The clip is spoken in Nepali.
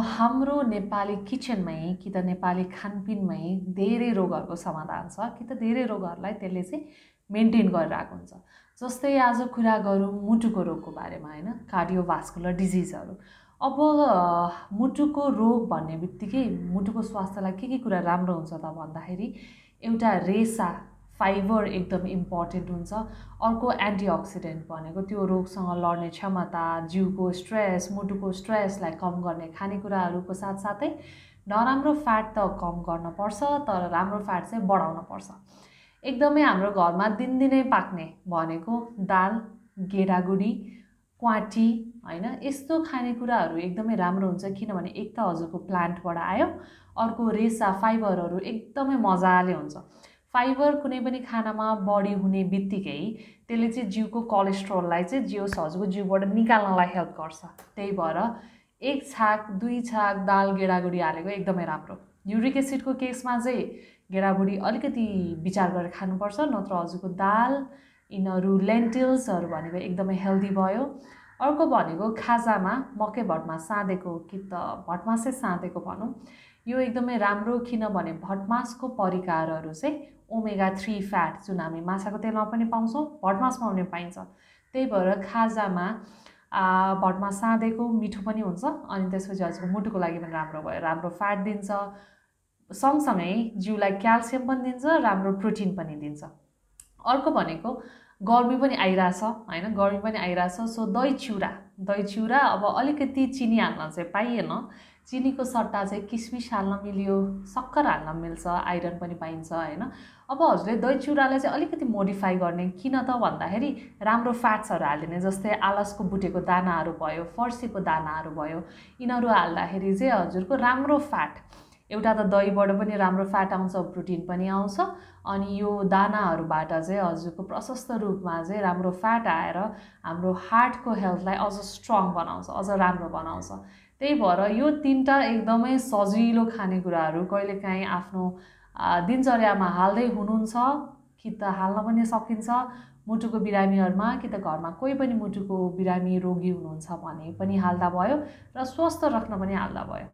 हाम्रो नेपाली किचनमै कि त नेपाली खानपिनमै धेरै रोगहरूको समाधान छ कि त धेरै रोगहरूलाई त्यसले चाहिँ मेन्टेन गरिरहेको हुन्छ। जस्तै आज कुरा गरौँ मुटुको रोगको बारेमा हैन, कार्डियोभास्कुलर डिजिजहरू। अब मुटुको रोग भन्ने बित्तिकै मुटुको स्वास्थ्यलाई के कुरा राम्रो हुन्छ त भन्दाखेरि एउटा रेसा फाइबर एकदम इम्पोर्टेन्ट हुन्छ। अर्को एन्टिअक्सिडेन्ट भनेको त्यो रोगसँग लड्ने क्षमता, जिउको स्ट्रेस, मुटुको स्ट्रेसलाई कम गर्ने खानेकुराहरूको साथसाथै नराम्रो फ्याट त कम गर्न पर्छ, तर राम्रो फ्याट चाहिँ बढाउन पर्छ। एकदमै हाम्रो घरमा दिनदिनै पाक्ने भनेको दाल, गेडागुडी, क्वाटी हैन, यस्तो खानेकुराहरू एकदमै राम्रो हुन्छ। किनभने एक त हजुरको प्लान्टबाट आयो, अर्को रेसा फाइबरहरू एकदमै मजाले हुन्छ। फाइबर कुनै पनि खानामा बढी हुने बित्तिकै त्यसले चाहिँ जिउको कोलेस्ट्रोललाई चाहिँ हजुरको जिउबाट निकाल्नलाई हेल्प गर्छ। त्यही भएर एक छाक दुई छाक दाल गेडागुडी हालेको एकदमै राम्रो। युरिक एसिडको केसमा चाहिँ गेडागुडी अलिकति विचार गरेर खानुपर्छ, नत्र हजुरको दाल, यिनीहरू लेन्टिल्सहरू भनेको एकदमै हेल्दी भयो। अर्को भनेको खाजामा मकै भटमास साँधेको कि त भटमासै साँधेको भनौँ, यो एकदमै राम्रो। किनभने भटमासको परिकारहरू चाहिँ ओमेगा 3 फ्याट जुन हामी माछाको तेलमा पनि पाउँछौँ, भटमासमा पनि पाइन्छ। त्यही भएर खाजामा भटमास साँधेको मिठो पनि हुन्छ, अनि त्यसपछि हजुरको मुटुको लागि पनि राम्रो भयो। राम्रो फ्याट दिन्छ, सँगसँगै जिउलाई क्याल्सियम पनि दिन्छ, राम्रो प्रोटिन पनि दिन्छ। अर्को भनेको गर्मी पनि आइरहेछ हैन, गर्मी पनि आइरहेछ। सो दही चिउरा अब अलिकति चिनी हाल्न चाहिँ पाइएन, चिनीको सट्टा चाहिँ किसमिस हाल्न मिल्यो, सक्खर हाल्न मिल्छ, आइरन पनि पाइन्छ हैन। अब हजुरले दही चिउरालाई चाहिँ अलिकति मोडिफाई गर्ने, किन त भन्दाखेरि राम्रो फ्याट्सहरू हालिदिने। जस्तै आलसको बुटेको दानाहरू भयो, फर्सीको दानाहरू भयो, यिनीहरू हाल्दाखेरि चाहिँ हजुरको राम्रो फ्याट, एउटा त दहीबाट पनि राम्रो फ्याट आउँछ, प्रोटिन पनि आउँछ, अनि यो दानाहरूबाट चाहिँ हजुरको प्रशस्त रूपमा चाहिँ राम्रो फ्याट आएर हाम्रो हार्टको हेल्थलाई अझ स्ट्रङ बनाउँछ, अझ राम्रो बनाउँछ। त्यही भएर यो तीनटा एकदमै सजिलो खानेकुराहरू कहिलेकाहीँ आफ्नो दिनचर्यामा हाल्दै हुनुहुन्छ कि त हाल्न पनि सकिन्छ। मुटुको बिरामीहरूमा कि त घरमा कोही पनि मुटुको बिरामी रोगी हुनुहुन्छ भने पनि हाल्दा भयो, र स्वस्थ राख्न पनि हाल्दा भयो।